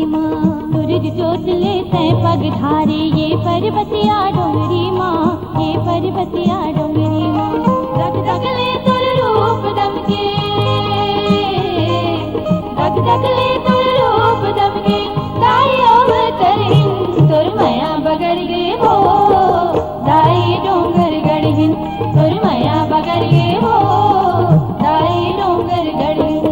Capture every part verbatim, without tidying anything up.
माँ, सूरज चोट ले तैं पग ढारे, ये पर्वतिया डोंगरी माँ, ये पर्वतिया डोंगरी माँ। दग दग ले तोर रूप दमके, दग दग ले तोर रूप दमके, दाई अवतरहिन तोर मया बगर गे हो, दाई डोंगरगढ़हिन तोर मया बगर गे हो, दाई डोंगरगढ़हिन।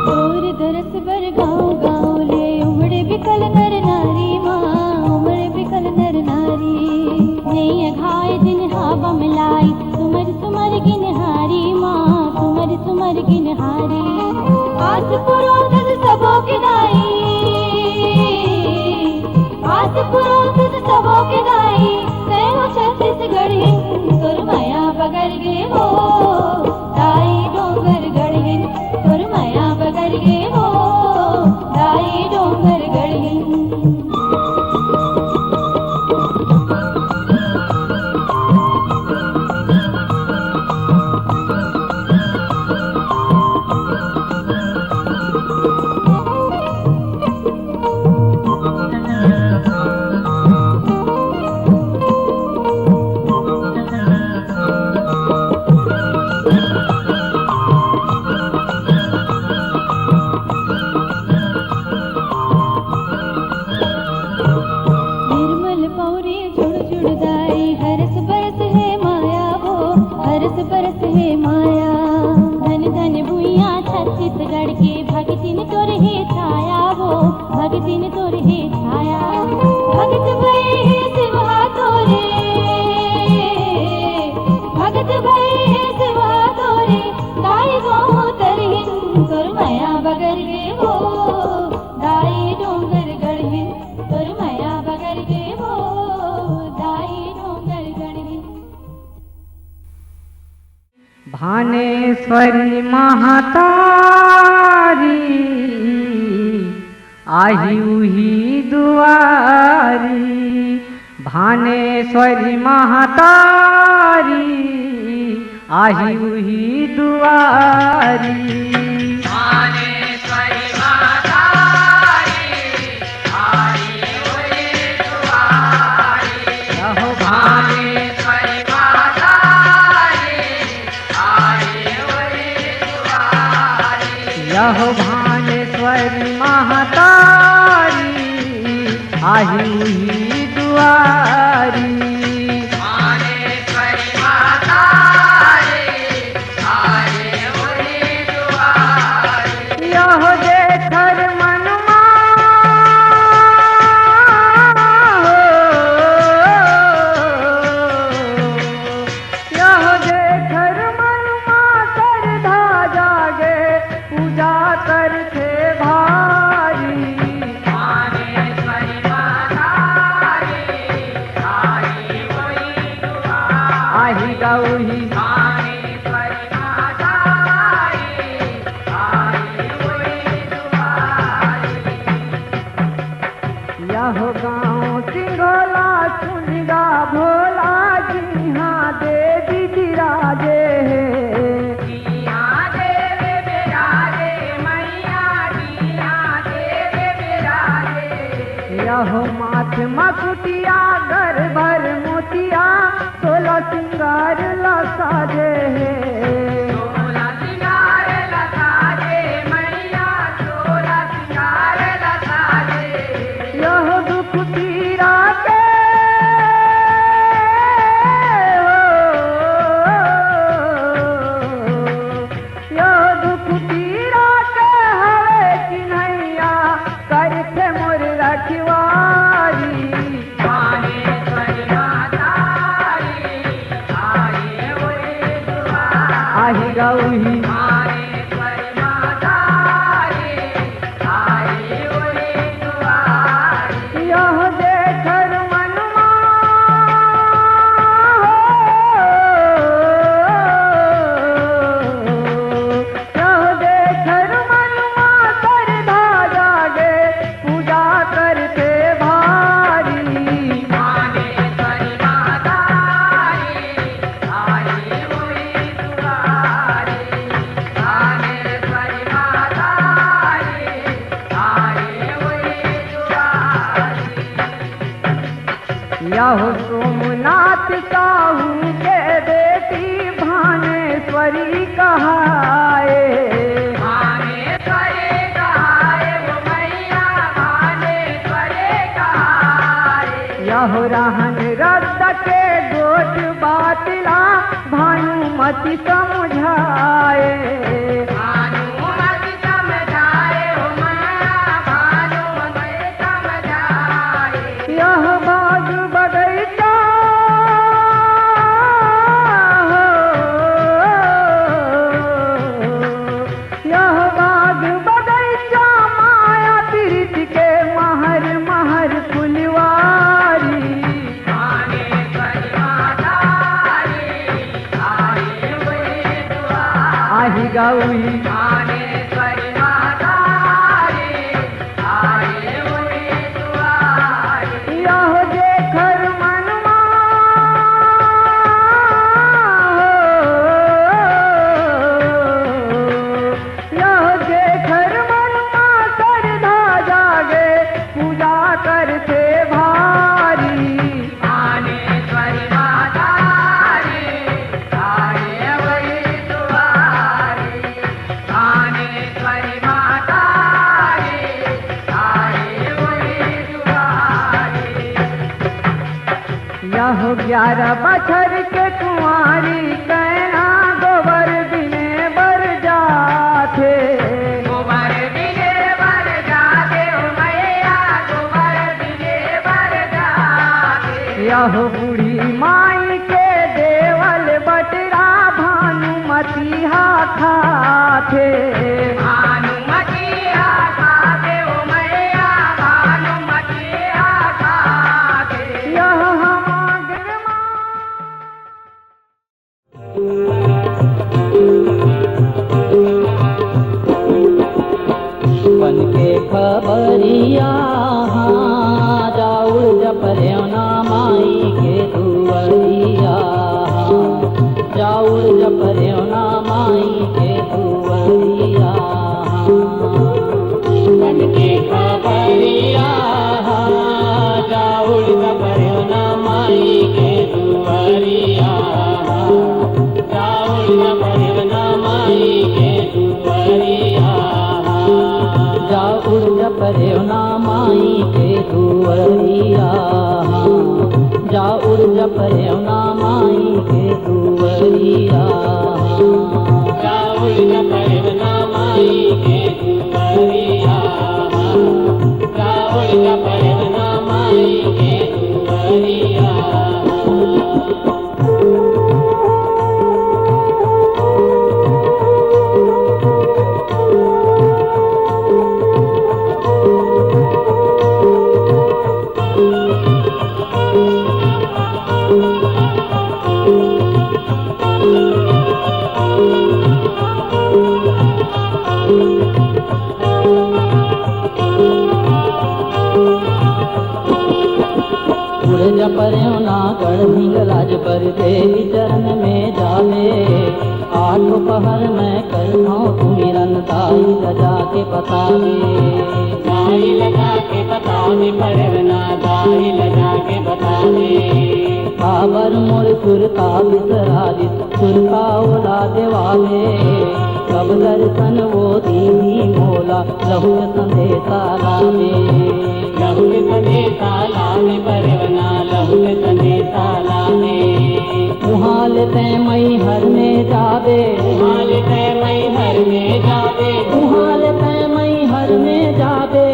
तोर दरस बर गाँव गाँव ले उमड़े बिकल नर नारी माँ, उमड़े बिकल नर नारी। नैया घाय दिन हवा मिलाई, सुमर सुमर गिनहारी माँ, सुमर सुमर गिनहारी। आस पुरो दस सबो के दाई, आस पुरो दस सबो के दाई, तैं हो छत्तीसगढ़हिन तोर मया बगर गे हो, दाई डोंगरगढ़हिन तोर मया बगर गे हो, दाई डोंगरगढ़हिन। निर्मल पौरे जुड़ जुड़ दाई, हरस बरस हे माया हो, हरस बरस हे माया। धन धन भुइयां छत्तीसगढ़ के, भगतिन तोर हे छाया हो, भगतिन तोर हे छाया। भगत भई हे सिवा तोरे, भगत भई हे सिवा तोरे, दाई गाँव तरहिन तोर मया बगर गे हो, दाई डोंगरगढ़हिन तोर मया बगर गे हो, दाई डोंगरगढ़हिन। भानेश्वरी महतारी, आही उही दुआरी। भानेश्वरी महतारी, आही उही दुआरी। भानेश्वरी महतारी, आही उही दुआरी। अहो भानेश्वरी महतारी, आही उही दुआरी। अहो भानेश्वरी महतारी, आही उही दुआरी। भानेश्वरी महतारी, आही उही दुआरी। यहो जेखर मन मा हो, यहो जेखर मन मा सरधा जागे, पूजा करथे भारी। भानेश्वरी महतारी, आही उही दुआरी। आही गा उही। भानेश्वरी महतारी, आही उही दुआरी। यहो गाँव सिंघोला सुन गा भोला, जिहाँ देवी बिराजे हे। जिहाँ देवी बिराजे, मैया जिहाँ देवी बिराजे। यहो माथ मकुटिया, गर भर मोतिया, सोला सिंगार ला साजे हे। सोला सिंगार ला साजे मैया, सोला सिंगार ला साजे। यहो दुख पीरा के हो, यहो दुख पीरा के हवे चिन्हैया, करथे मोर रखवारी। भानेश्वरी महतारी, आही उही दुआरी। आही यहो सोमनाथ साहू के बेटी भानेश्वरी कहाए। भानेश्वरी कहाए, वो मैया भानेश्वरी कहाए। यहो रहन रद्द के गोठ बात ला भानुमति समझाए। भानुमति समझाए, हो मैया भानुमति समझाए। यह बाग बगैचा हो, यह बाग बगैचा माया प्रीत के महर महर फुलवारी। आही गौरी। यहो जेखर मनमा हो, यहो जेखर मनमा सरधा जागे, पूजा करथे भारी। भानेश्वरी माता रे, आए वही दुआरी। भानेश्वरी माता रे, आए वही दुआरी। यहो ग्यारह बछर के कुंवारी, कैना गोबर बिने बर जाथे। गोबर बिने बर जाथे, ओ मैया, गोबर बिने बर जाथे। यहो बूढ़ी माई के देवल बटरा, भानुमति हा खाथे। भानुमति हा खाथे, ओ मैया, भानुमति हा खाथे। यह हम आगे मा बन के खबरिया, हाँ, जा उड़ जा परेवना माई के दुआरिया, हाँ, जा उड़ जा परेवना माई के दुआरिया, हाँ। बन के खबरिया, हाँ, जा उड़ जा परेवना माई के दुआरिया, हाँ। जा उड़ जा परेवना माई के दुआरिया। जा उड़ जा परेवना माई के दुआरिया। जा उड़ जा परेवना माई के दुआरिया। जा उड़ जा परेवना माई के दुआरिया। जा उड़ जा परेवना माई के दुआरिया। उड़ जा परेवना गढ़ हिंगलाज बर देवी चरण में जावे। आठों पहर में करथौं सुमिरन, दाई ल जाके बतावे। दाई ल जाके बतावे परेवना, दाई ल जाके बतावे। काबर मोर सुरता बिसरालिस, सुरता ओला देवावे। कब दर्शन वो दीही मोला, लहुट संदेशा लावे। लहुट संदेशा लावे परेवना, लहुट संदेशा लावे। उहाँ ले तैं मैहर में जाबे। उहाँ ले तैं मैहर में जाबे। उहाँ ले तैं मैहर में जाबे।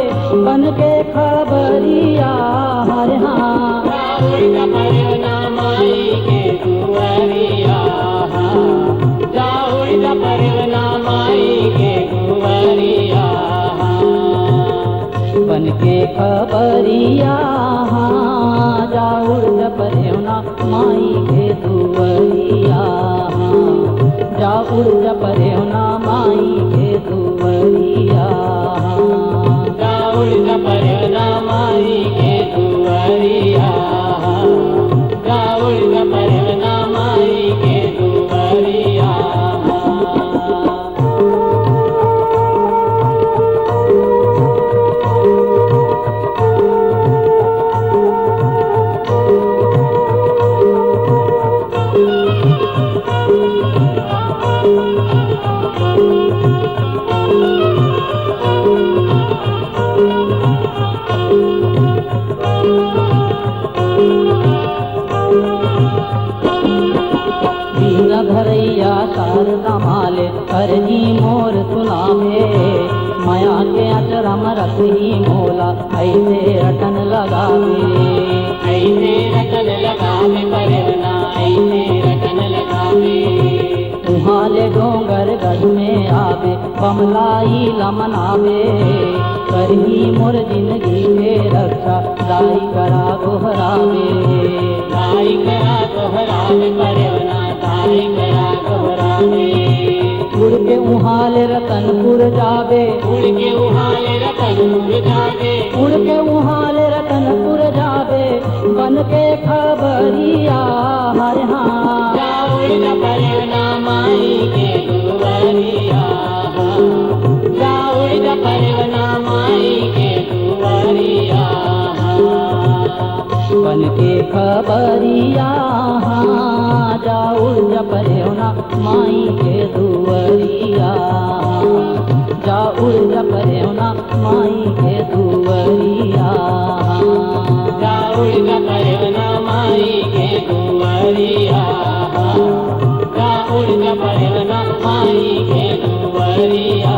बन के खबरिया हर हाँ। जा उड़ जा परेवना माई के दुआरिया। जा उड़ जा परेवना माई के दुआरिया। बन के खबरिया, हाँ, जा उड़ जा परेवना माई के दुआरिया, हाँ, जा उड़ जा परेवना माई के दुआरिया, हाँ, जा उड़ जा परेवना माई के दुआरिया, हाँ, जा उड़ जा परेवना माई के दुआरिया, हाँ। हरदम ले अरजी मोर सुनावे, मया के अचरा म रखही मोला, अइसे रटन लगावे। अइसे रटन लगावे परेवना, अइसे रटन लगावे। उहाँ ले डोंगरगढ़ में आवे, बमलाई ल मनावे, करही मोर जिनगी के रक्षा, दाई करा गोहरावे। दाई करा गोहरावे परेवना, दाई करा गोहरावे। उड़ के उहाँ ले रतनपुर जावे। उड़ के उहाँ ले रतनपुर जावे। उड़ के उहाँ ले रतनपुर जावे, बन के खबरिया हर हाँ। जा उड़ जा परेवना माई के दुवरिया हाँ। जा उड़ जा परेवना माई के दुवरिया हाँ। बन के खबरिया हाँ। जा उड़ जा परेवना माई के दुवरिया। जा उड़ जा परेवना माई के दुवरिया। जा उड़ जा परेवना माई के दुवरिया। जा उड़ जा परेवना माई के दुवरिया।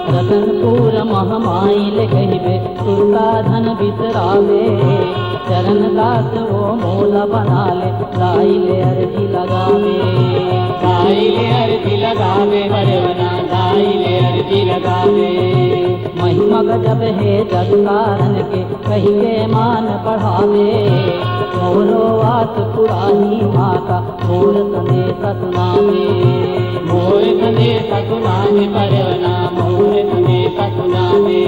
रतनपुर महमाई ले कहिबे, सुरता धन बिसरावे। चरण दास वो मोला बना ले, दाई ले अरजी लगावे। दाई ले अरजी लगावे परेवना, दाई ले अरजी लगावे। महिमा गजब हे जगतारन के, कहिके मान बढ़ावे। मोरो आस पुराही माता, मोर संदेश सुनावे। मोर संदेश सुनावे परेवना, मोर संदेश सुनावे।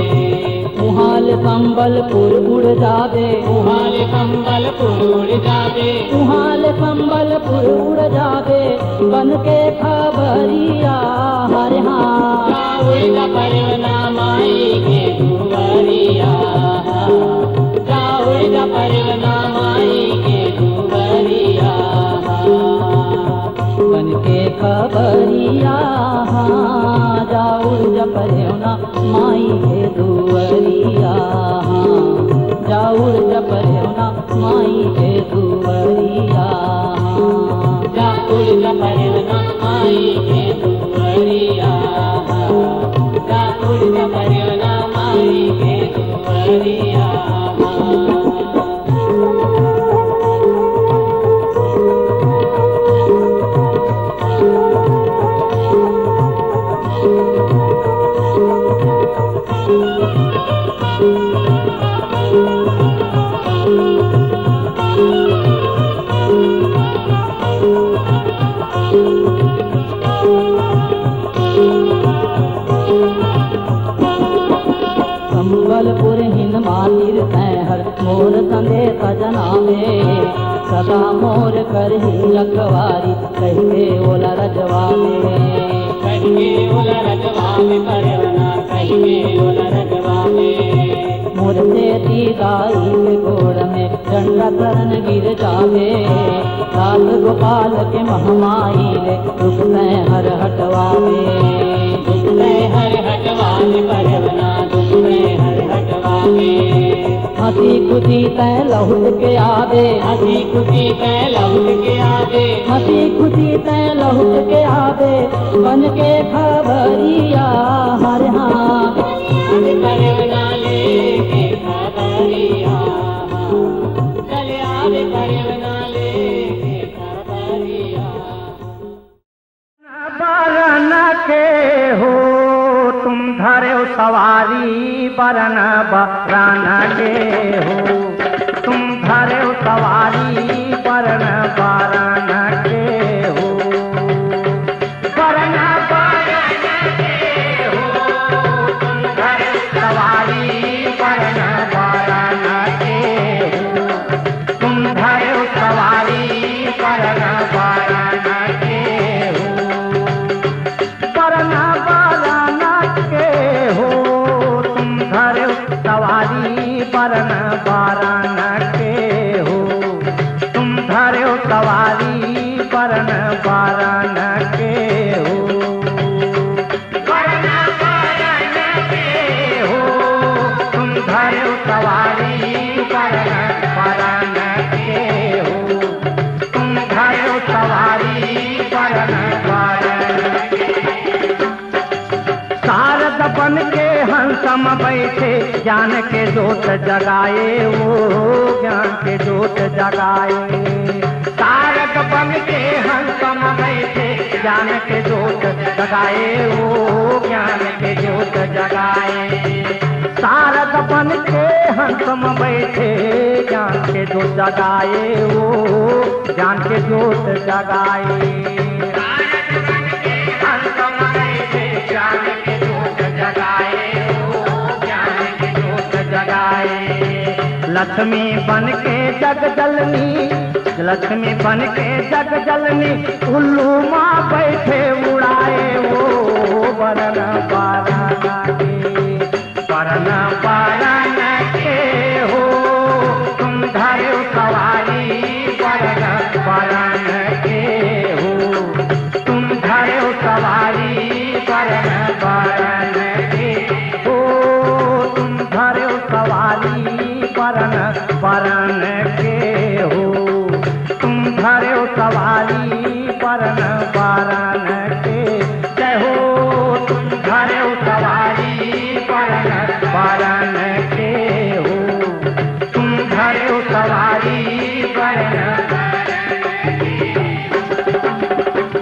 उहाँ ले संबलपुर उड़ जावे। उहाँ ले संबलपुर उड़ जावे। उहाँ ले संबलपुर उड़ जावे, बन के खबरिया हर हाँ। जा उड़ जा परेवना माई के दुवरिया। जा उड़ जा परेवना माई के दुवरिया। बन के खबरिया हाँ। जा उड़ जा परेवना माई के दुवरिया हाँ। जा उड़ जा परेवना माई के दुवरिया। जा उड़ जा परेवना माई के दुवरिया। जा उड़ जा परेवना माई के दुवरिया। संबलपुर हिन मातिर तैं हर मोर संदेश जनावे, सदा मोर करही रखवारी कहिके ओला रजवावे। कहिके ओला रजवावे परेवना, कहिके ओला रजवावे। मोर सेती दाई के गोड़ में डंडा शरण गिर जावे। दास गोपाल के महमाई ले दुख तैं हर हटवावे। दुख तैं हर हटवावे परेवना, दुख तैं हर हटवावे। हँसी खुशी तैं लहुट के आवे। हँसी खुशी तैं लहुट के आवे। हँसी खुशी तैं लहुट के आवे, बन के खबरिया हर हाँ। आज परेवना लेके खबरिया, चले आवे परेवना लेके खबरिया। बरन के हो तुम धरेव सवारी, बरन बरन के हो तुम धरेव सवारी, बरन बरन के हो। बरन बरन के हो तुम धरेव सवारी, बरन बरन के हो तुम धरेव सवारी, बरन बरन के हो। बरन बरन बरन के हो, तुम धर्यो सवारी बरन बरन के। शारद बन के हंस म बैठे, ज्ञान के जोत जगाए वो, ज्ञान के जोत जगाए। शारद बन के हंस म बैठे, ज्ञान के जोत जगाए वो, ज्ञान के जोत जगाए। शारद बन के हंस म बैठे, ज्ञान के जोत जगाए वो, ज्ञान के जोत जगाए। शारद बन के हंस म बैठे, ज्ञान के जोत जगाए वो, ज्ञान के जोत जगाए। लक्ष्मी बन के जग जननी, लक्ष्मी बन के जग जननी, उल्लू मा बैठे उड़ाए वो, बरन बरन के, बरन बरन के हो, तुम धर्यो सवारी बरन बरन के हो, तुम धर्यो सवारी बरन बरन के हो, तुम धर्यो सवारी बरन बरन के हो, तुम धर्यो सवारी बरन बरन के। जय हो, तुम धर्यो सवारी बरन बरन के हो, तुम धर्यो सवारी बरन।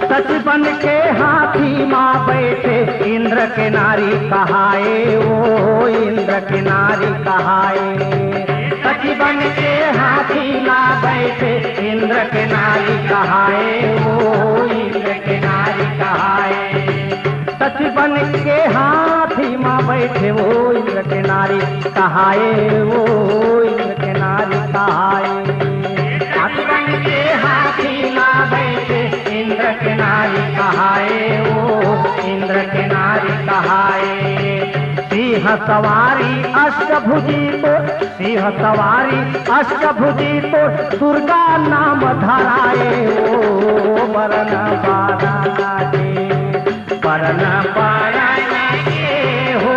सच बन के हाथी मा बैठे, इंद्र के नारी कहाए वो, इंद्र के नारी कहाए। सच बन के हाथी मा बैठे, इंद्र के नारी कहाए वो, इंद्र के नारी कहाए। सच बन के हाथी मा बैठे वो, इंद्र के नारी कहाए वो, इंद्र के नारी कहाए। सच बन के हाथी मा बैठे, इंद्र के नारी कहाए वो, इंद्र के नारी कहाए। सिंह सवारी अष्टभुजी तो, सिंह सवारी अष्टभुजी तो, दुर्गा नाम धराए वो, बरन बरन के, बरन बरन के हो,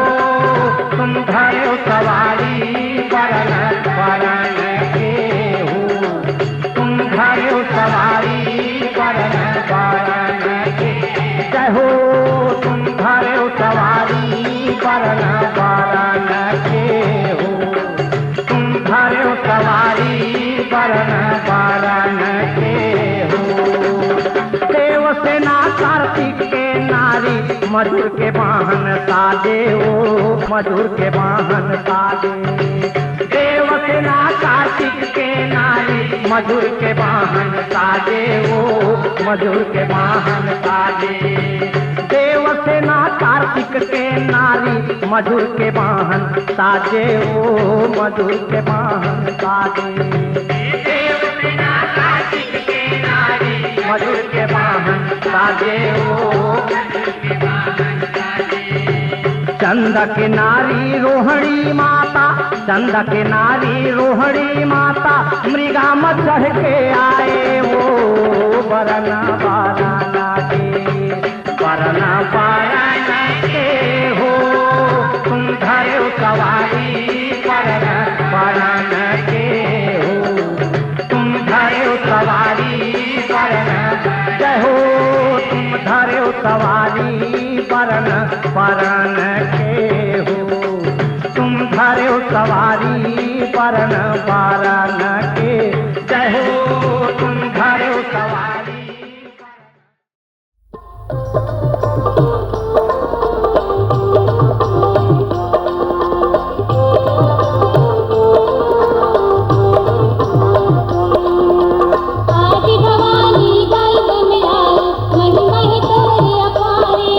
तुम धर्यो सवारी बरन बरन के हो, तुम धर्यो सवारी बरन बरन के। जय हो, तुम धर्यो सवारी बरन बरन के हो, तुम धर्यो सवारी बरन बरन के हो। देवसेना कार्तिक के नारी, मजूर के वाहन साजे वो, मजूर के वाहन साजे। देवसेना कार्तिक के नारी, मजूर के वाहन साजे वो, मजूर के वाहन साजे। देवसेना कार्तिक के नारी, मजूर के वाहन साजे वो, मजूर के वाहन साजे। देवसेना कार्तिक के नारी, मजूर के वाहन साजे वो। चंदा के नारी रोहिणी माता, चंदा के नारी रोहिणी माता, मृगा म चढ़ के आए वो, बरन बरन के, बरन बरन के हो, तुम धर्यो सवारी बरन बरन के हो, तुम धर्यो सवारी बरन। जय हो, तुम धर्यो सवारी बरन बरन के हो, तुम धर्यो सवारी बरन बरन के। जय हो, तुम धर्यो सवारी। आदि भवानी दई बम आई, महिमा है तोरे अपारे।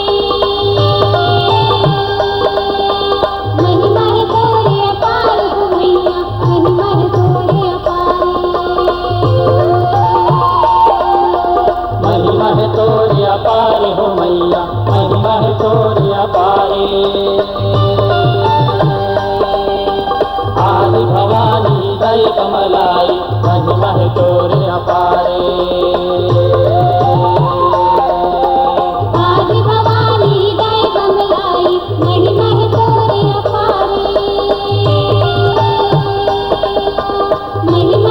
महिमा है तोरे अपार हो मैया, महिमा है तोरे अपार। महिमा है तोरे अपार हो मैया, महिमा है तोरे अपार। आदि भवानी दई बम आई, महिमा है तोरे अपार। आदि भवानी दई बम आई, महिमा है तोरे अपार। महिमा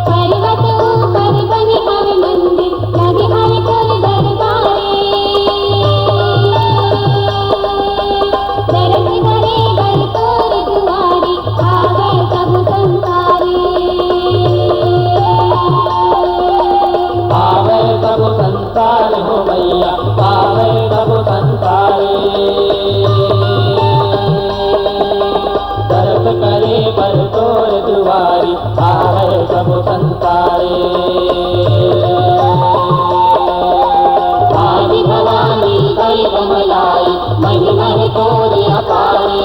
पर्वत ऊपर बने हवे मंदिर, लगे हवे तोर दरबारे। दरस करे बर तोर दुआरे, आवे सब संसारी। आवे सब संसार हो मैया, आवे सब संसारी। दरस करे बर तोर दुआरी, आवे सब संसारी। आदि भवानी दई बमलाई, महिमा हे तोरे अपारी।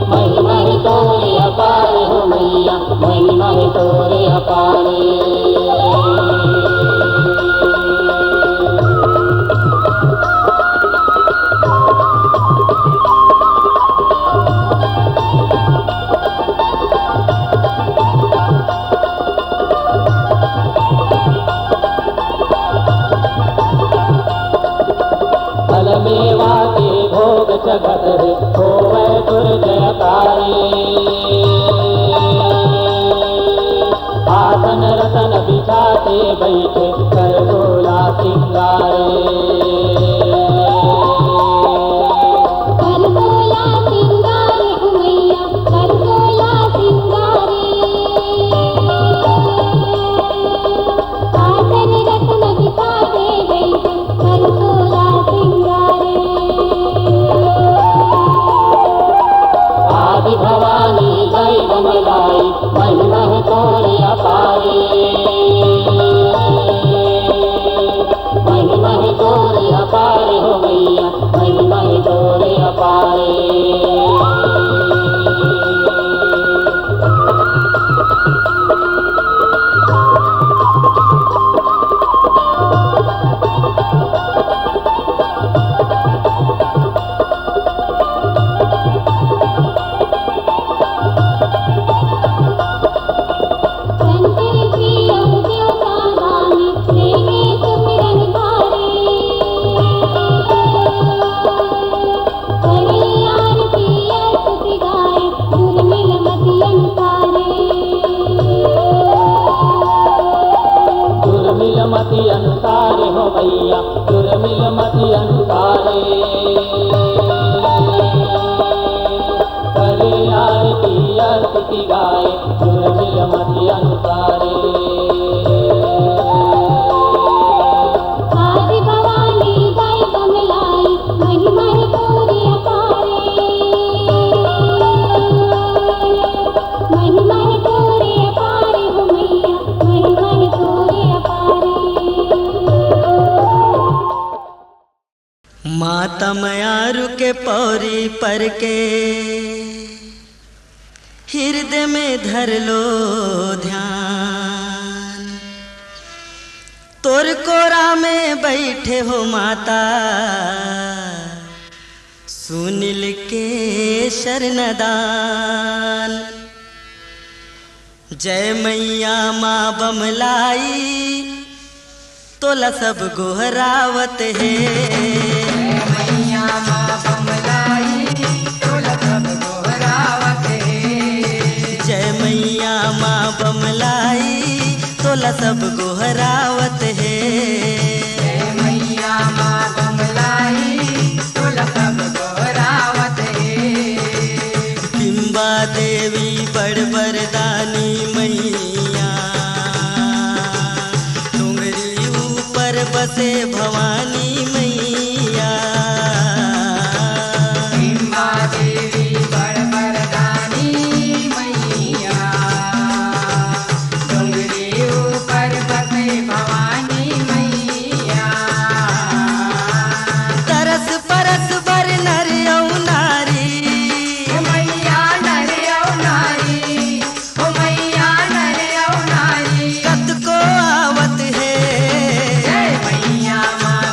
महिमा हे तोरे अपारी हो मैया, महिमा हे तोरे अपारी। फल मेवा के भोग चघत रे, होवै तोर जयकारी। आसन रतन बिछा के बइठे, कर तोला सिंगारे। कर तोला सिंगारे हो मैया, कर तोला सिंगारे। आसन रतन बिछा के बइठे, कर तोला सिंगारे। आदि भवानी दई बमलाई, महिमा हे तोरे अपारी। महिमा हे तोरे अपारी हो मैया, महिमा हे तोरे अपारी। दुर्मिल मति अनुसारे हो भैया, दुर्मिल मति अनुसारे। करे आरती स्तुति गाए, दुर्मिल मति अनुसारे। आदि भवानी दई बमलाई, महिमा हे तोरे अपारे। महिमा हे तोरे अपारे हो मैया, महिमा हे तोरे अपारे। माता मयारू के पौरी पर के हिरदे में धर लो ध्यान। तोर कोरा में बइठे हो माता, सुनिल के सरनदान। जय मैया माँ बमलाई, तोला सब गोहरावत हे। जय मैया माँ बमलाई, तोला सब गोहरावत हे। जय मैया माँ बमलाई, तोला सब गोहरावत हे। जय मैया माँ बमलाई, तोला सब गोहरावत हे। बिम्बा देवी बड़ बरदानी मैया, डोंगरी ऊपर बसे भवानी मैया। बिम्बा देवी बड़ बरदानी मैया, डोंगरी ऊपर बसे भवानी मैया। तरस परस बर नर अउ नारी। ओ मैया नर अउ नारी, ओ मैया नर अउ नारी। कतको आवत हे। जय मैया माँ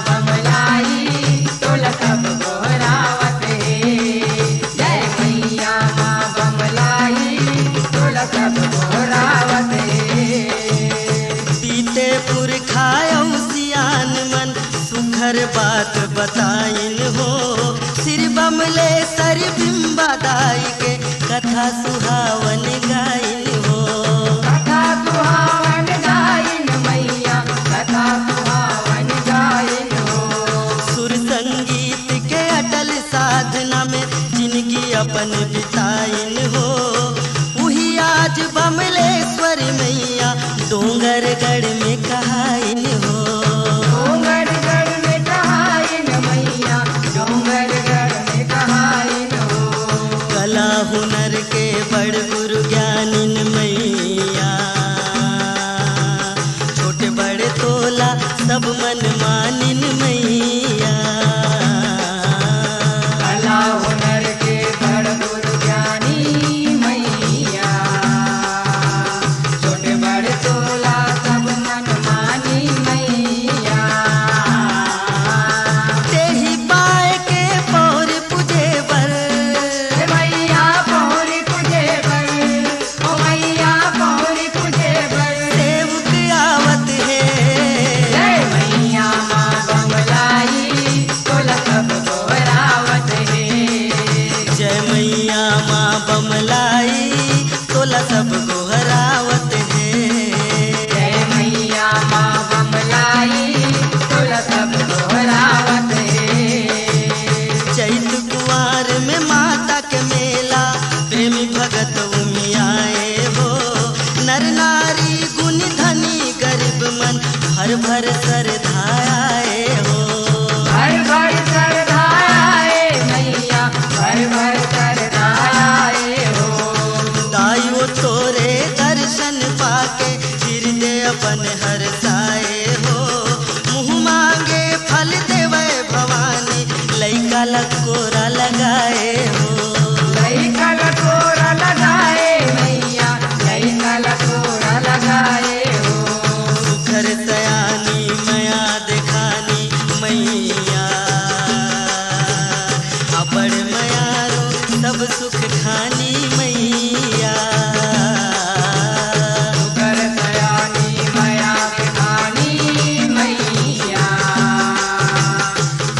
डोंगरगढ़ में कहाइन हो। डोंगरगढ़ में कहाइन मैया, डोंगरगढ़ में कहाइन हो। कला हुनर के बड़ गुरु ज्ञानिन मैया, छोटे बड़े तोला सब मन मानिन मैया। कला हुनर के बड़ गुरु ज्ञानी मैया, छोटे बड़े तोला सब मन मानी मैया। तेही पाए के पौर पूजे बर। हे मैया पौर पूजे बर, ओ मैया पौर पूजे बर। सेवक आवत हे। जय मैया माँ बमलाई, तोला सब गोहरावत हे। जय मैया माँ बमलाई, तोला सब गोहरावत हे। जय मैया माँ बमलाई, तोला सब गोहरावत हे। चैत कुआर में माता के मेला, प्रेमी भगत उमियाए हो। नर नारी गुनी धनी गरीब मन, भर भर सरधा आए हो। भर भर सरधा आए मैया, भर भर सरधा आए हो। दाई वो तोरे दर्शन पाके, हृदय अपन हरसाए हो। मुँह मांगे फल देवे भवानी, लइका ला कोरा लगाए हो। लइका ला कोरा लगाए मैया, लइका ला कोरा लगाए हो। सुघर सयानी मया देखानी मैया, अबड़ मयारू सब सुख खानी मैया। सुघर सयानी मया देखानी मैया,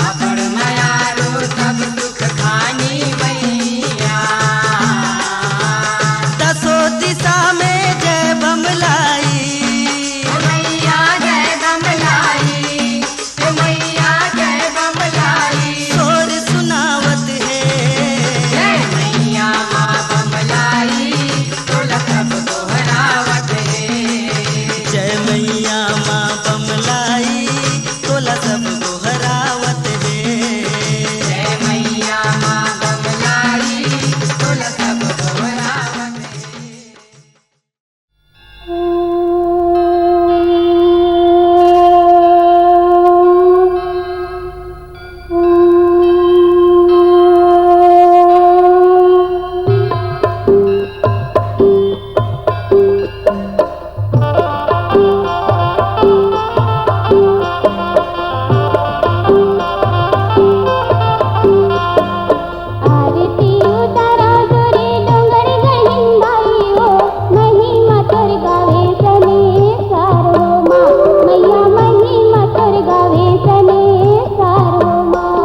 अबड़ मयारू सब सुख खानी मैया। दसो दिशा में जय बमलाई। ओ मैया जय बमलाई, ओ मैया जय बमलाई। शोर सुनावत हे। जय मैया माँ बमलाई, तोला सब गोहरावत हे। जय मैया माँ बमलाई, तोला सब गोहरावत हे। जय मैया माँ बमलाई, तोला सब गोहरावत हे। आरती उतारो तोरे डोंगरगढ़िन दाई हो, महिमा तोर गावे सने सारो माँ, मैया महिमा तोर गावे सने सारो माँ।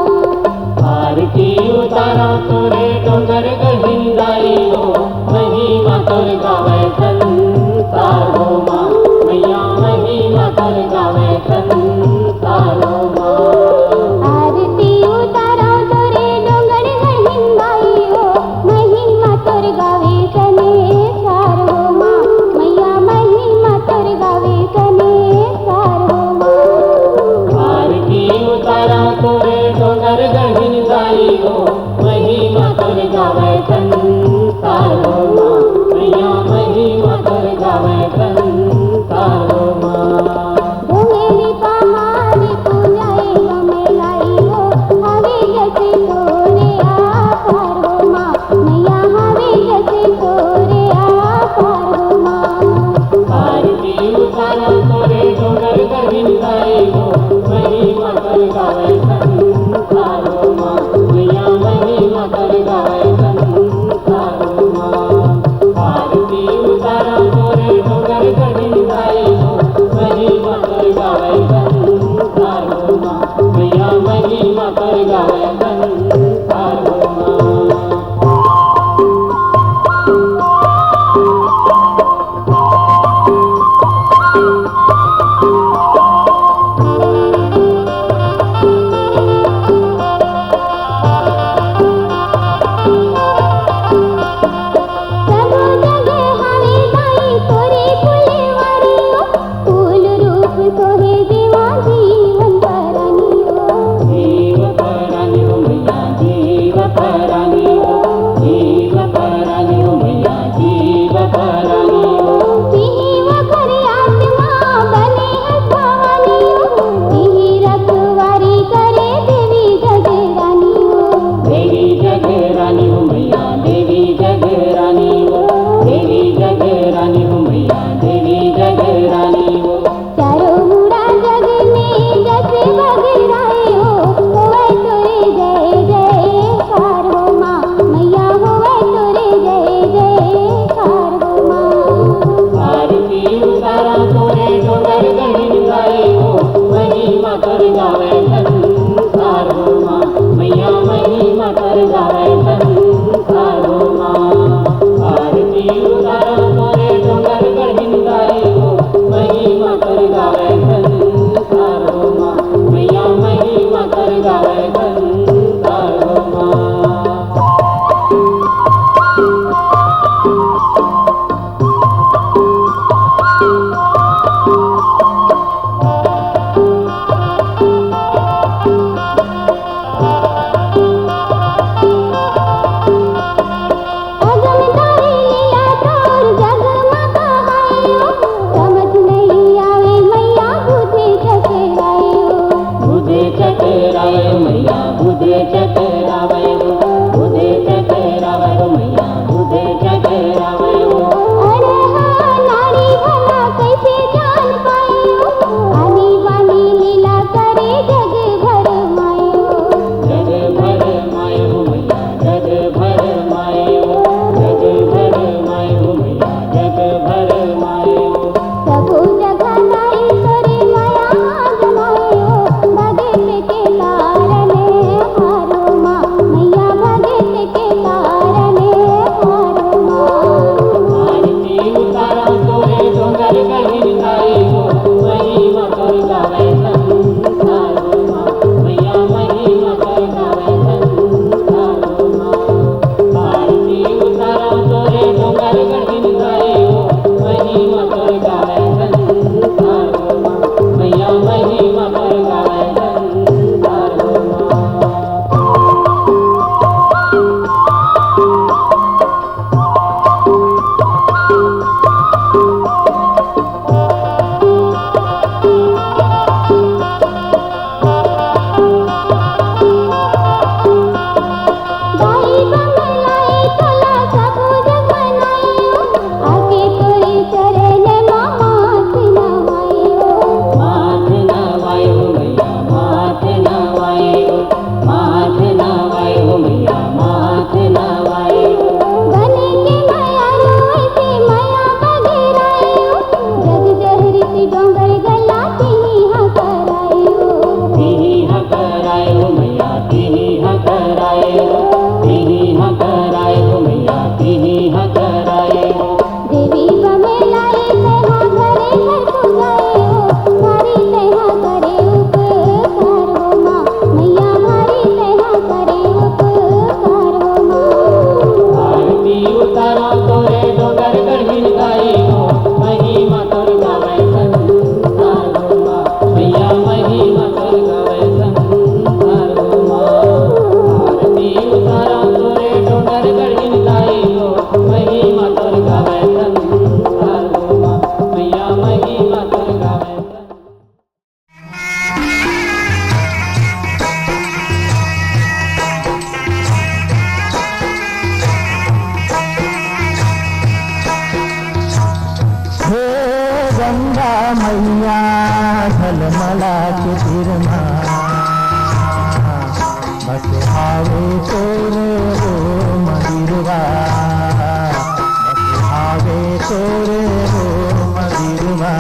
आरती उतारो तोरे डोंगरगढ़िन दाई हो, महिमा तोर गावे संसार हो माँ, मैया महिमा तोर गावे संसार हो माँ। आरती उतारो तोरे डोंगरगढ़िन दाई हो, महिमा तोर गावे सने सारो माँ, मैया महिमा तोर गावे सने सारो माँ। आरती उतारो तोरे डोंगरगढ़िन दाई हो, महिमा तोर गावे संसार हो माँ, मैया महिमा तोर गावे संसार हो माँ। डोंगरी पहाड़ी पूजाए बमलाई हो, हवे जैसे तोरे आकार हो माँ, मैया हवे जैसे तोरे आकार हो माँ। आरती उतारो तोरे डोंगरगढ़िन दाई हो, महिमा तोर गावे संसार हो माँ, मैया महिमा तोर गावे संसार हो माँ। आरती उतारो तोरे डोंगरगढ़िन दाई हो, महिमा तोर गावे संसार हो माँ, मैया महिमा तोर गावे संसार हो माँ। गावै संसार हो माँ, मैया महिमा तोर गावै संसार हो माँ। आरती उतारा तोरे डोंगरगढ़ हिंदाई हो, महिमा तोर गावै संसार हो माँ, मैया महिमा तोर गावै संसार हो माँ। बुधे चकरावे मैया, बुधे चकरावे, बुधे चकरावे मैया, बुधे चकरावे। अरे हाँ, नारी भला कैसे जान पाए, आनी बानी लीला करे जग भर माए। जग भर माए हो मैया, जग भर माए हो, जग भर माए हो मैया, जग भर माए हो। सबो जगह नाई तोरे मया जमायो, भगत के कारणे हारो माँ, मैया भगत के कारणे हारो माँ। आरती उतारा तोरे डोंगरगढ़ हिंदाई हो, महिमा तोर गावै संसार हो माँ, मैया महिमा तोर गावै संसार हो माँ। आरती उतारा तोरे डोंगरगढ़ हिंदाई हो, महिमा तोर गावै संसार हो माँ, मैया महिमा तोर गावै संसार हो माँ। हे गंगा मैया, झलमला के तीर मा बसे हावे तोरे वो मंदिरवा, बसे हावे तोरे वो मंदिरवा।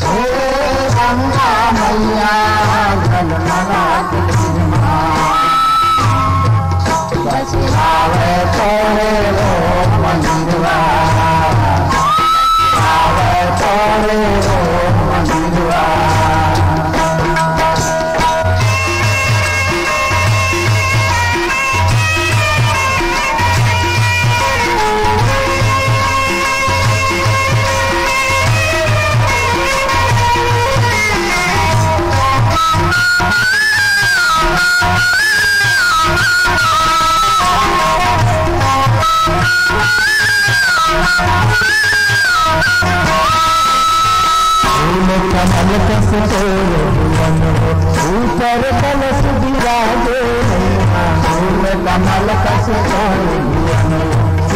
हे गंगा मैया, झलमला के तीर मा बसे हावे तोरे वो मंदिरवा, हावे तोरे वो मंदिरवा। फूल कमल कस तोर भुवन हो, ऊपर कलश विराजे मैया। फूल कमल कस तोर भुवन हो,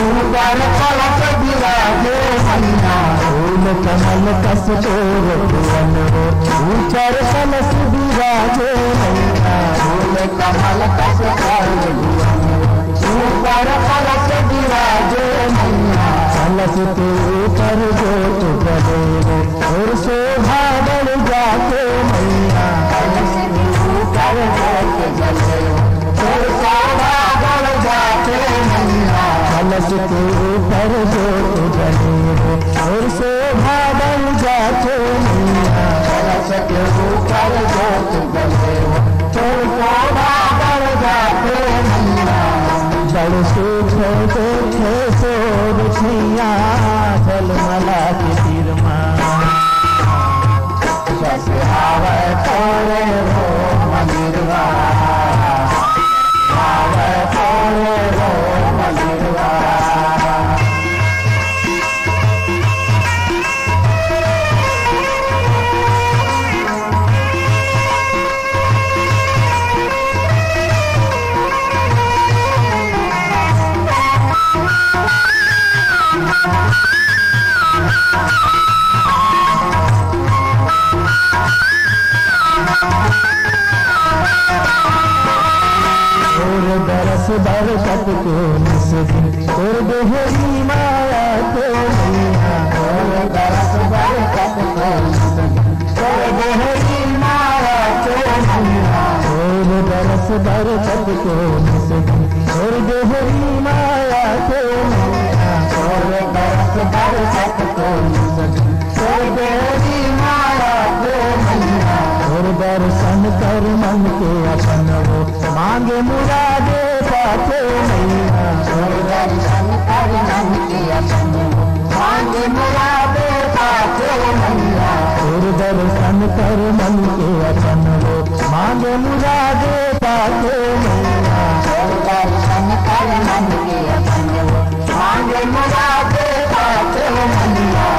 ऊपर कलश विराजे मैया। फूल कमल कस तोर भुवन हो, ऊपर कलश विराजे मैया। फूल कमल कस तोर भुवन हो, ऊपर कलश विराजे मैया। कलश के ऊपर जोत जले रे, और शोभा बढ़ जाती बड़ सुख देखे तोर छैया, झलमला के तीर मा। बस आवै तोरे हो मंदिरवा, आवै तोरे हो मंदिरवा। तोर दरस बरकत को निस दिन, तोर देहरी माया को मैया। तोर दरस बरकत को निस दिन, तोर देहरी माया को मैया। तोर दरस बरकत को निस दिन, तोर देहरी माया को मैया। तोर दरस बरकत को निस दिन, तोर देहरी माया को मैया। तोर दर्शन कर मन के अपन वो, मांगे मुरादे पाके मैया। तोर दर्शन कर मन के अपन, मांगे मुरादे पाके मैया। तोर दर्शन कर मन के अपन वो, मांगे मुरादे पाके मैया। तोर दर्शन कर मन के अपन वो, मांगे मुरादे पाके मैया।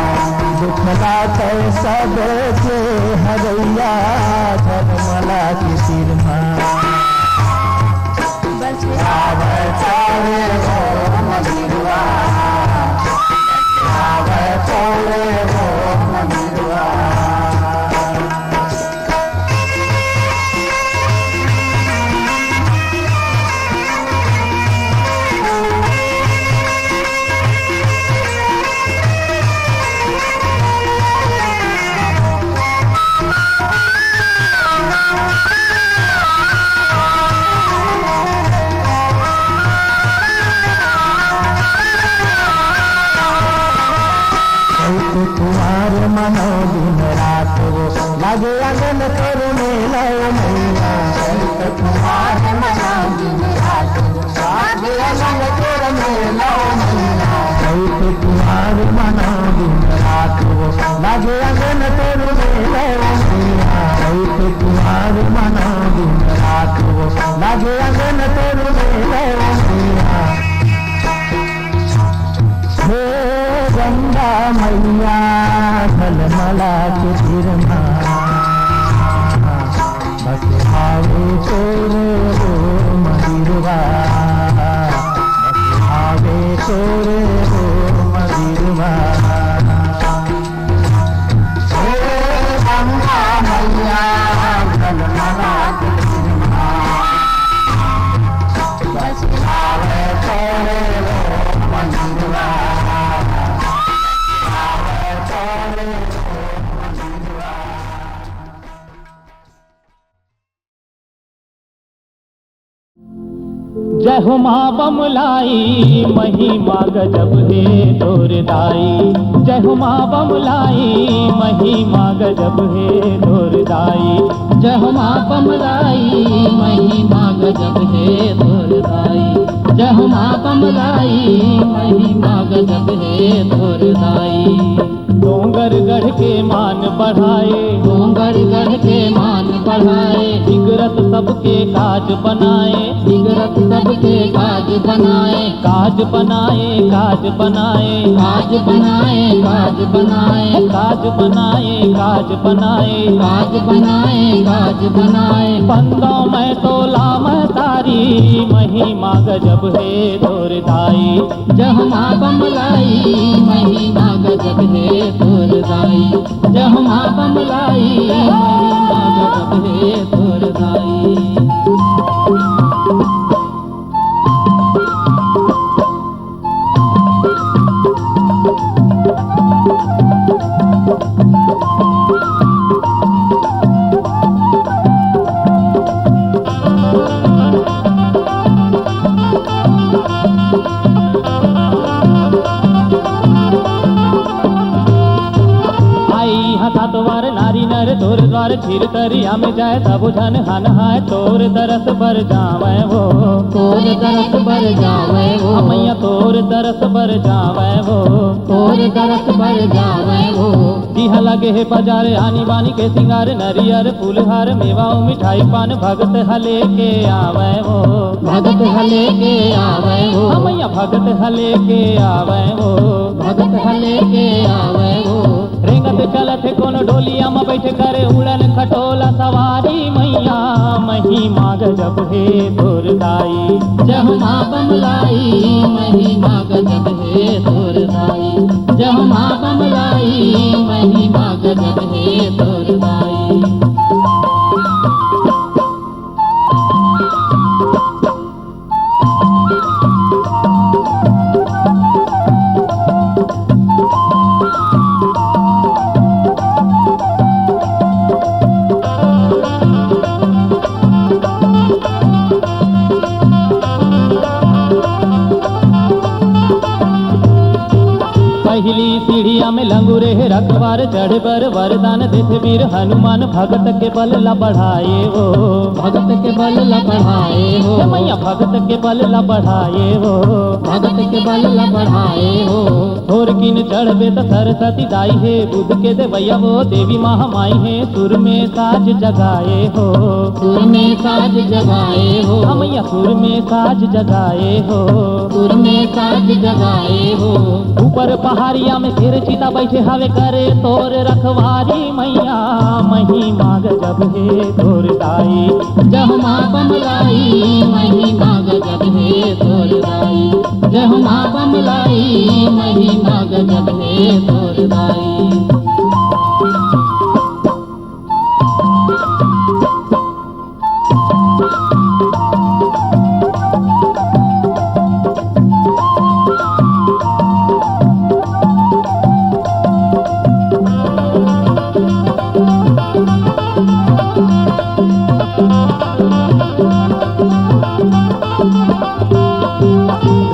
दुख लागे सब के हरैया, झलमला के तीर मा। बस आवै तोरे हो मंदिरवा, आवै तोरे हो मंदिरवा। चैत कुआर मनो दिन रात वो, लागे आंगन तोर मेला ओ मैया। चैत कुआर मनो दिन रात वो, लागे आंगन तोर मेला ओ मैया। चैत कुआर मनो दिन रात वो, लागे आंगन तोर मेला ओ मैया। चैत कुआर मनो दिन रात वो, लागे आंगन तोर मेला ओ मैया। हे गंगा मैया, झलमला के तीर मा, बस आवै तोरे हो मंदिरवा, बस आवै तोरे हो मंदिरवा। हे गंगा मैया, झलमला के तीर मा, बस आवै तोरे हो मंदिरवा, आवै तोरे हो मंदिरवा। जय हो माँ बमलाई, महिमा गजब हे तोर दाई। जय हो माँ बमलाई, महिमा गजब हे तोर दाई। जय हो माँ बमलाई, महिमा गजब हे तोर दाई। जय हो माँ बमलाई, महिमा गजब हे तोर दाई। डोंगरगढ़ के मान बढ़ाए, डोंगरगढ़ के मान बढ़ाए, बिगड़त सबके काज बनाए, बिगड़त सबके काज बनाए, काज बनाए, काज बनाए, काज बनाए, काज बनाए, काज बनाए, काज बनाए, काज बनाए, काज बनाए। पंदों में तोला में तारी, महिमा गजब हे तोर दाई। जय हो माँ बमलाई, महिमा गजब हे तोर दाई। जय हो माँ बमलाई, महिमा गजब हे तोर दाई। आई ह सात वार नारी न अरे तोर द्वार क्षीर तरिया में जाए, सबो झन हन हाय तोर दरस बर जावै वो। तोर दरस बर जावै वो। हाँ मैया तोर दरस बर जावै वो। तोर दरस बर जावै वो। जिहाँ लगे हे बाजार आनी बानी के सिंगार, नरियर फूलहार मेवा अउ मिठाई पान, भगत ह लेके आवै वो। भगत ह लेके आवै वो। हाँ मैया भगत ह लेके आवै वो। भगत ह लेके आवै वो। रेंगत चलत हे कोनो डोलिया म बइठे करे उड़न खटोला सवारी मैया, महिमा गजब हे तोर दाई। जय हो माँ बमलाई, महिमा गजब हे तोर दाई। जय हो माँ बमलाई, महिमा गजब हे तोर दाई। पहिली सीढ़िया में लंगुरे हे रखवार, चढ़े बर वरदान देथे वीर हनुमान, भगत के बल ला बढ़ाए वो। भगत के बल ला बढ़ाए वो। हे मैया भगत के बल ला बढ़ाए वो। भगत के बल ला बढ़ाए वो। थोरकिन चढ़बे त सरस्वती दाई हे, बुध के देवैया वो देवी महामाई हे, सुर में साज जगाए हो। सुर में साज जगाए हो। हाँ मैया सुर में साज जगाए हो। सुर में साज जगाए हो। ऊपर पहाड़िया में शेर चीता बइठे हवे करे तोर रखवारी मैया, महिमा गजब हे तोर दाई। जय हो माँ बमलाई, महिमा गजब हे तोर दाई। जय हो माँ बमलाई, महिमा गजब हे तोर दाई।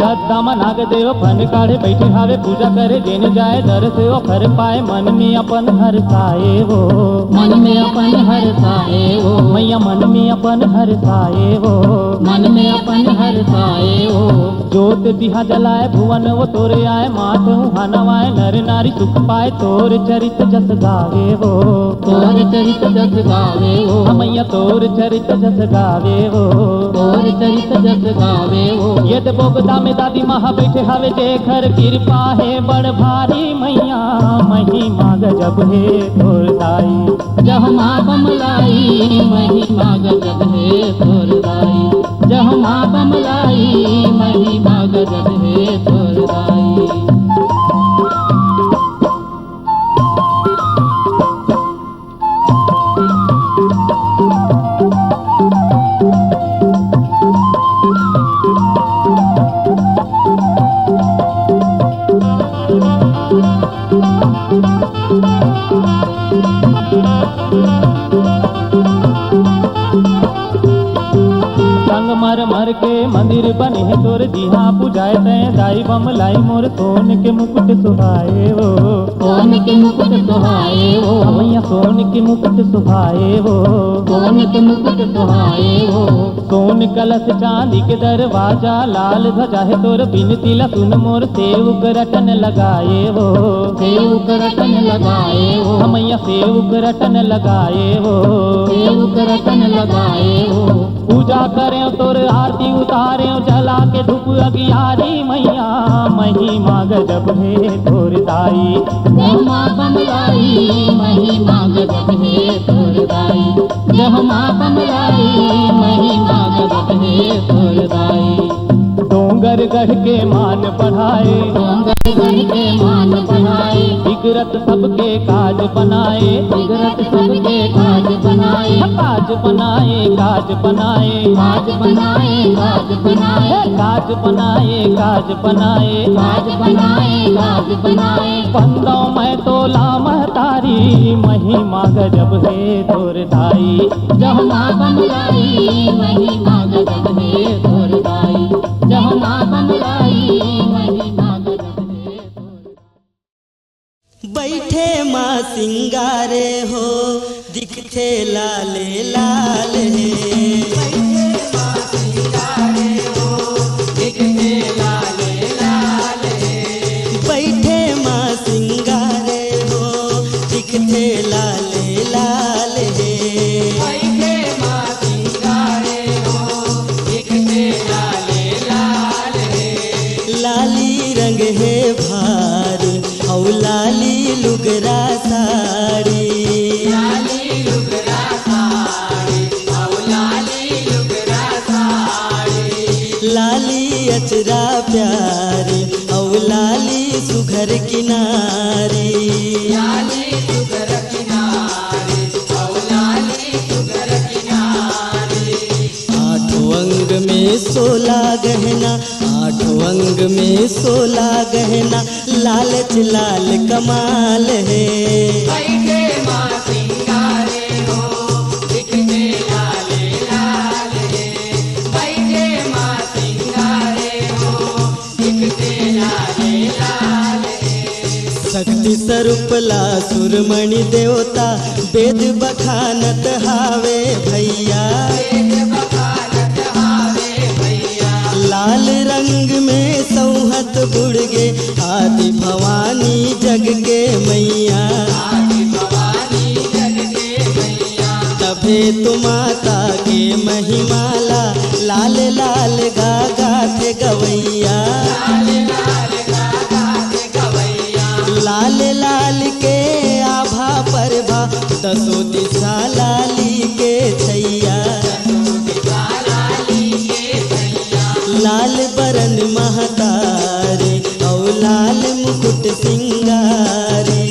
रद्दा म नाग देव फन काढ़े बइठे हावे, पूजा करे जेन जाए दर से ओखर पाए, मन में अपन हरसाए वो। मन में अपन हरसाए वो। मैया मन में अपन हरसाए वो। मन में अपन हरसाए वो। जोत तिहा जलाए भुवन वो तोरे आए, माथ उहाँ नवाए नर नारी सुख पाए, तोर चरित जस गावे वो। तोर चरित जस गावे वो। हाँ मैया तोर चरित जस गावे वो। तोर चरित जस गावे वो। ये दे बोगदा में दादी माँ बइठे हवे, जेखर कृपा हे बड़ भारी मैया, महिमा गजब हे तोर दाई। जय हो माँ बमलाई, महिमा गजब हे तोर दाई। जय हो माँ बमलाई, महिमा गजब हे तोर दाई। संगमरमर के मंदिर बने हे तोर, जिहाँ पुजाए तैं दाई बमलाई मोर, सोन के मुकुट सुहाए वो। सोन के मुकुट सुहाए वो। मैया सोन के मुकुट सुहाए वो। सोन के मुकुट सुहाए वो। सोन कलश चांदी के दरवाजा, लाल ध्वजा हे तोर, बिनती ला सुन मोर, सेवक रटन लगाए वो। सेवक रटन लगाए वो। हाँ मैया सेवक रटन लगाए वो। सेवक रटन लगाए वो। पूजा करेंव तोर आरती उतारेंव, जला के धूप अगियारी मैया, महिमा गजब हे तोर दाई। जय माँ बमलाई, महिमा गजब हे तोर दाई। जय माँ बमलाई, महिमा गजब हे तोर दाई। डोंगरगढ़ के मान बढ़ाए। डोंगरगढ़ के मान बढ़ाए। बिगड़त सबके काज बनाए। बिगड़त सबके काज बनाए। काज बनाए, काज बनाए। काज बनाए, काज बनाए। हे काज बनाए, काज बनाए। काज बनाए, काज बनाए। बंदो मैं तोला महतारी, महिमा गजब हे तोर दाई। जय माँ बमलाई, महिमा गजब हे तोर दाई। जय माँ बमलाई, महिमा गजब हे तोर। बइठे माँ सिंगारे हो, दिखथे लाले लाल हे। बइठे माँ सिंगारे हो, दिखथे लाले लाल हे। लाली रंग हे भारी, अउ लाली लुगरा साड़ी। लाली अचरा प्यारी, अउ लाली सुघर किनारी। आठों अंग में सोला गहना, आठों अंग में सोला गहना, लालच लाल कमाल हे। शक्ति स्वरूप ला सुरमणि देवता, वेद बखानत हावे भैया। लाल रंग में सौहत बुड़गे, आदि भवानी जग के मैया। तभे तो माता के महिमा ला, लाल लाल गा गाथे गवैया। लाल लाल के आभा परभा, दसों दिशा लाली के छैया। लाल बरन महतारी, अउ लाल मुकुट सिंगारी।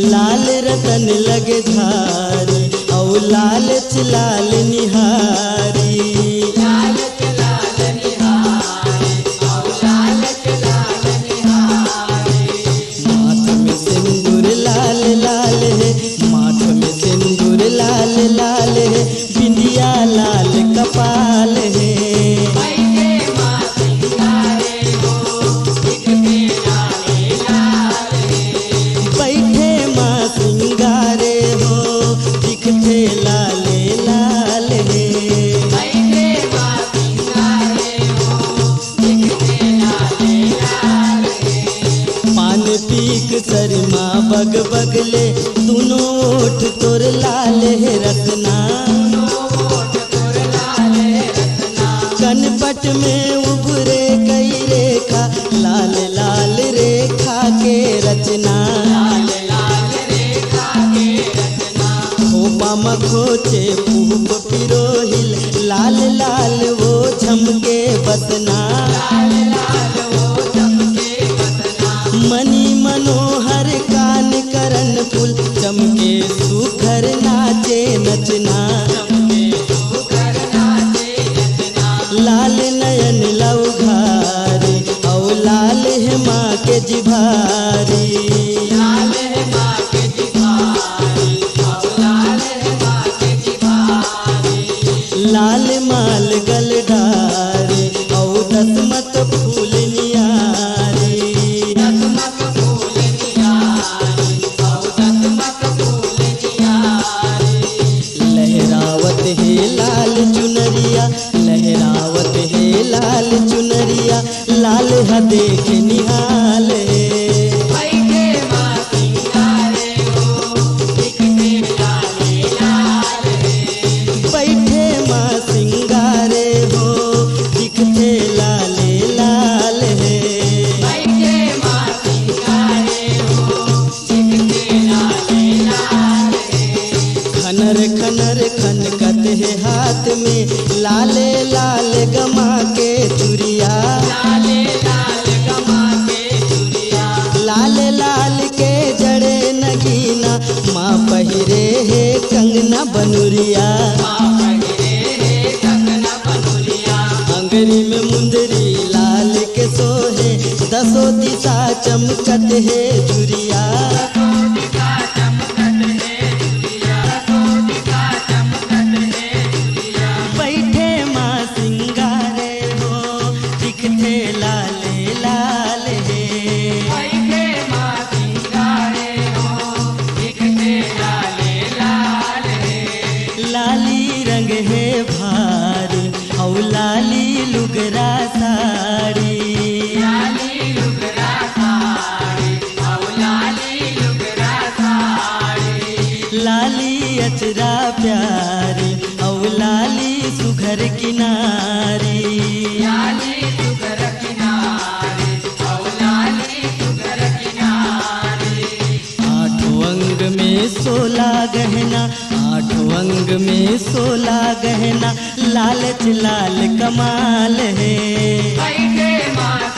लाल रतन लगे धारी, अउ लालच लाल निहारी। माथ में सिंदूर लाल लाल हे, माथ में सिंदूर लाल लाल हे, बिंदिया लाल कपाल हे। बइठे माँ सिंगारे हो, दिखथे लाले लाल हे। पान पीक सरिमा बग बग ले, दूनों ओठ तोर लाल हे रसना। कनपट में उभरे कई रेखा, लाल लाल रेखा के रचना। खोपा म खोचे पुहप पिरोहिल, लाल लाल वो झमके बसना। मणि मनोहर कान करन फूल, चमके सुघर नाचे नचना। लाल नयन लउघारी, अउ लाल हे माँ के जिभारी। लाल माल गल डारी, अउ दसमत फूल नियारी। लहरावत हे लाल चुनरिया, लहरावत हे लाल चुनरिया, लाल ह देख निहाल हे। बइठे माँ सिंगारे हो, दिखथे लाले लाल हे। खनर खनर खनकत हे हाथ में, लाले लाल गमा के चुरिया। लाल लाल के जड़े नगीना, माँ पहिरे हे कंगना बनुरिया। अंगरी में मुंदरी लाल के सोहे, दसों दिशा चमकत हे चुरिया। बइठे माँ सिंगारे हो, दिखथे लाले लाल हे। किनारी। लाली सुघर किनारी, अउ लाली सुघर किनारी। आठों अंग में सोला गहना, आठों अंग में सोला गहना, लालच लाल कमाल हे। बैठे माँ